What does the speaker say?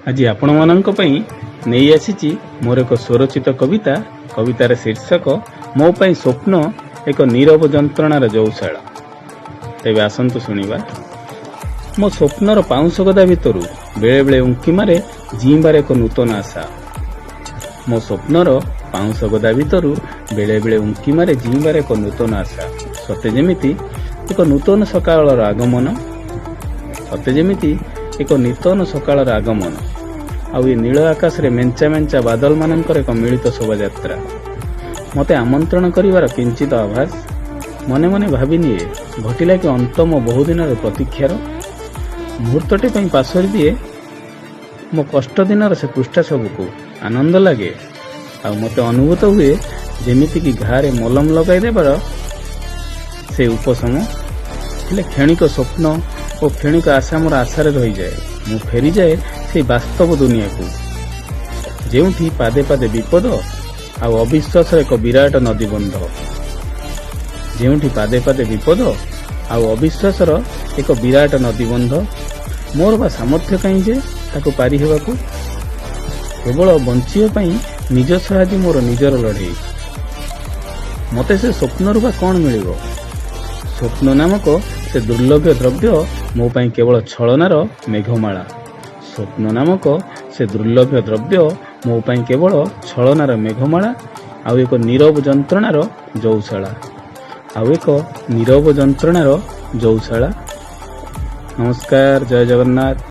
ଆଜି ଆପଣମାନଙ୍କ ପାଇଁ ନେଇ ଆସିଛି ମୋର ଏକ ସ୍ୱରଚିତ କବିତା। କବିତାର ଶୀର୍ଷକ ମୋ ପାଇଁ ସ୍ୱପ୍ନ ଏକ ନୀରବ ଯନ୍ତ୍ରଣାର ଜଉଶାଳା। ତେବେ ଆସନ୍ତୁ ଶୁଣିବା। ମୋ ସ୍ୱପ୍ନର ପାଉଁଶ ଗଦା ଭିତରୁ ବେଳେବେଳେ ଉଙ୍କି ମାରେ ଜିଇଁବାର ଏକ ନୂତନ ଆଶା। ମୋ ସ୍ୱପ୍ନର ପାଉଁଶ ଗଦା ଭିତରୁ ବେଳେବେଳେ ଉଙ୍କି ମାରେ ଜିଇଁବାର ଏକ ନୂତନ ଆଶା। ସତେ ଯେମିତି ଏକ ନୂତନ ସକାଳର ଆଗମନ, ସତେ ଯେମିତି ଏକ ନୂତନ ସକାଳର ଆଗମନ ଆଉ ଏ ନୀଳ ଆକାଶରେ ମେଞ୍ଚା ମେଞ୍ଚା ବାଦଲମାନଙ୍କର ଏକ ମିଳିତ ଶୋଭାଯାତ୍ରା ମୋତେ ଆମନ୍ତ୍ରଣ କରିବାର କିଞ୍ଚିତ ଆଭାସ। ମନେ ମନେ ଭାବିନିଏ, ଘଟିଲା କି ଅନ୍ତ ମୋ ବହୁଦିନର ପ୍ରତୀକ୍ଷାର? ମୁହୂର୍ତ୍ତଟେ ପାଇଁ ପାଶୋରି ଦିଏ ମୋ କଷ୍ଟ ଦିନର ସେ ପୃଷ୍ଠା ସବୁକୁ। ଆନନ୍ଦ ଲାଗେ ଆଉ ମୋତେ ଅନୁଭୂତ ହୁଏ ଯେମିତିକି ଘାରେ ମଲମ ଲଗାଇ ଦେବାର ସେ ଉପଶମ। ହେଲେ କ୍ଷଣିକ ସ୍ୱପ୍ନ ଓ କ୍ଷଣିକ ଆଶା ମୋର ଆଶାରେ ରହିଯାଏ। ମୁଁ ଫେରିଯାଏ ସେଇ ବାସ୍ତବ ଦୁନିଆକୁ, ଯେଉଁଠି ପାଦେ ପାଦେ ବିପଦ ଆଉ ଅବିଶ୍ୱାସର ଏକ ବିରାଟ ନଦୀବନ୍ଧ, ଯେଉଁଠି ପାଦେ ପାଦେ ବିପଦ ଆଉ ଅବିଶ୍ୱାସର ଏକ ବିରାଟ ନଦୀବନ୍ଧ। ମୋର ବା ସାମର୍ଥ୍ୟ କାହିଁ ଯେ ତାକୁ ପାରି ହେବାକୁ? କେବଳ ବଞ୍ଚିବା ପାଇଁ ନିଜ ସହ ଆଜି ମୋର ନିଜର ଲଢ଼େଇ। ମୋତେ ସେ ସ୍ୱପ୍ନରୁ ବା କ'ଣ ମିଳିବ? ସ୍ୱପ୍ନ ନାମକ ସେ ଦୁର୍ଲଭ ଦ୍ରବ୍ୟ ମୋ ପାଇଁ କେବଳ ଛଳନାର ମେଘମାଳା। ସ୍ୱପ୍ନ ନାମକ ସେ ଦୁର୍ଲଭ ଦ୍ରବ୍ୟ ମୋ ପାଇଁ କେବଳ ଛଳନାର ମେଘମାଳା ଆଉ ଏକ ନୀରବ ଯନ୍ତ୍ରଣାର ଜଉଶାଳା, ଆଉ ଏକ ନୀରବ ଯନ୍ତ୍ରଣାର ଜଉଶାଳା। ନମସ୍କାର, ଜୟ ଜଗନ୍ନାଥ।